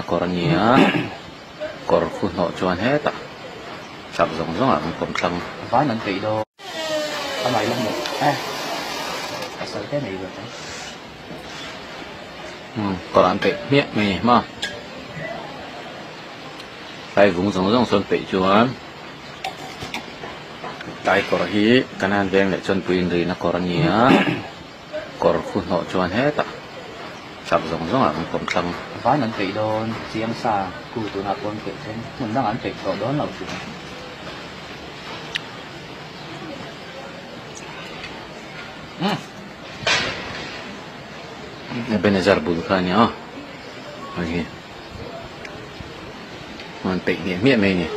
kawr a ni a kawr khu hnawh chuan hetah chak zawng zawng ah kan kawm thlang. Van an peih dawn. A mai la hmuh e. Pasal te nei ve tawh. Umm kawr an peih hmiah mai ni maw. Tlai vung zawng zawng sawn peih chuan tlai kawr hi kan han veng leh chuan puiin rihna kawr a ni a. Kawr khu hnawh chuan hetah chak zawng zawng ah kan kawm thlang. Van an peih dawn chiang sa ku tunah pawn peih then hmun dang an peih tawh dawn lo tih. Ebenezer bul kha a nia aw hei hi an peih hmiah hmiah mai a ni.